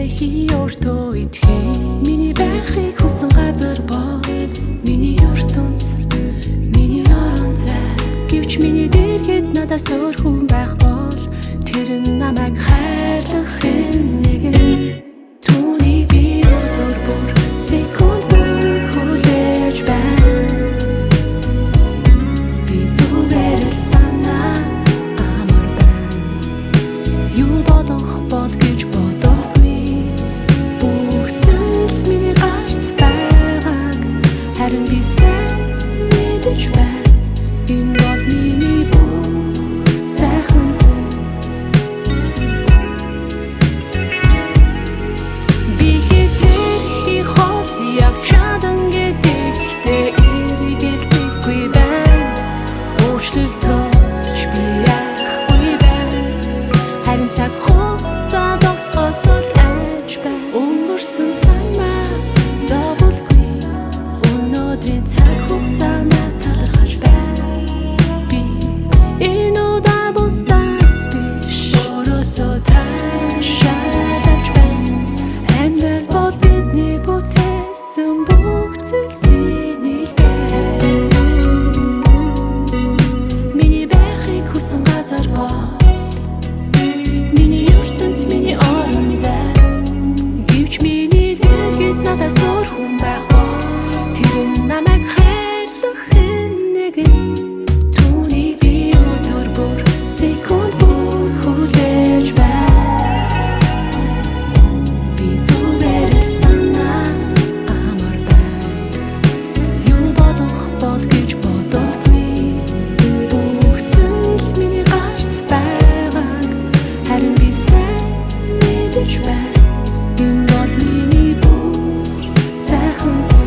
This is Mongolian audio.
хий өөртөө итгэе. Миний байхыг хүсэн газар бол миний ертөнц, миний орон зай. Гэвч миний дэргэд надаас өөр хүн байх бол тэр нь намайг хайрлах нэгэн. Түүнийг би өдөр бүр секунд бүр хүлээж байна. Би зүгээр л санаа амар байна. Юу болох бол гэж бодохгүй. Бүх зүйл миний гарт байгааг харин би сайн мэдэж байна. Энэ бол миний бүр сайхан зүйлс. Би хэтэрхий хол явж чадан гэдэгтээ эргэлзэхгүй байна. Өөрчлөлтөөс ч би яахгүй байна. Харин цаг хугацаа зогсохоос л айж байна. Өнгөрсөн санаас зовлгүй. Өнөөдрийн цаг хугацаа надад талархаж байна. Би энэ удаа бусдаас биш өөрөөсөө таашаал авч байна. Амьдрал бол бидний бүтээсэн бүх зүйлсийн нэг бай. Миний байхыг хүсэн газар бол миний ертөнц, миний орон зай. Гэвч миний дэргэд надаас өөр хүн байх бол тэр нь намайг хайрлах нэгэн. Түүнийг би өдөр бүр секунд бүр хүлээж байна. Би зүгээр л санаа амар байна. Юу болох бол гэж бодохгүй. Бүх зүйл миний гарт байгааг харин би сайн мэдэж байна. Энэ бол миний бүр сайхан зүйлс.